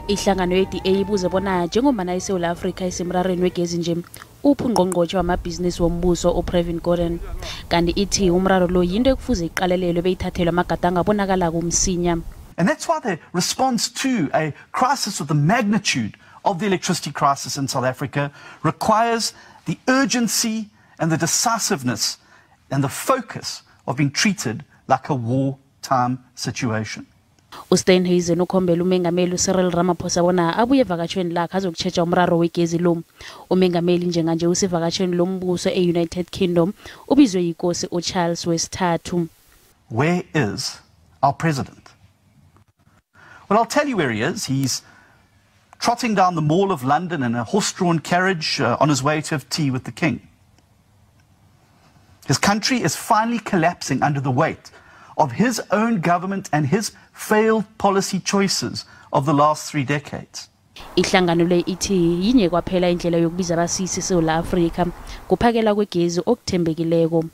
Ihlangano ye-DA ibuze bona njengombana iSewula Afrika isemrarweni wegezi nje, uphi ungqongqotjhe wamabhizinisi wombuso uPravin Gordhan? Kanti ithi umraro lo yinto ekufuze iqalelelwe beyithathelwe amagadango abonakalako msinya. And that's why the response to a crisis of the magnitude of the electricity crisis in South Africa requires the urgency and the decisiveness and the focus of being treated like a wartime situation. USteenhuisen ukhombela umengameli uCyril Ramaphosa bona abuye evakatshweni lakhe azokutjheja umraro wegezi lo. Umengameli njenganje usevakatshweni lombuso e-United Kingdom, ubizwe yikosi uCharles wesithathu. Where is our president? Well, I'll tell you where he is. He's trotting down the Mall of London in a horse-drawn carriage on his way to have tea with the king. His country is finally collapsing under the weight of his own government and his failed policy choices of the last 3 decades. Ihlangano le ithi yinye kwaphela indlela yokubiza abasisi eSewula Afrika kuphakela kwegezi okuthembekileko.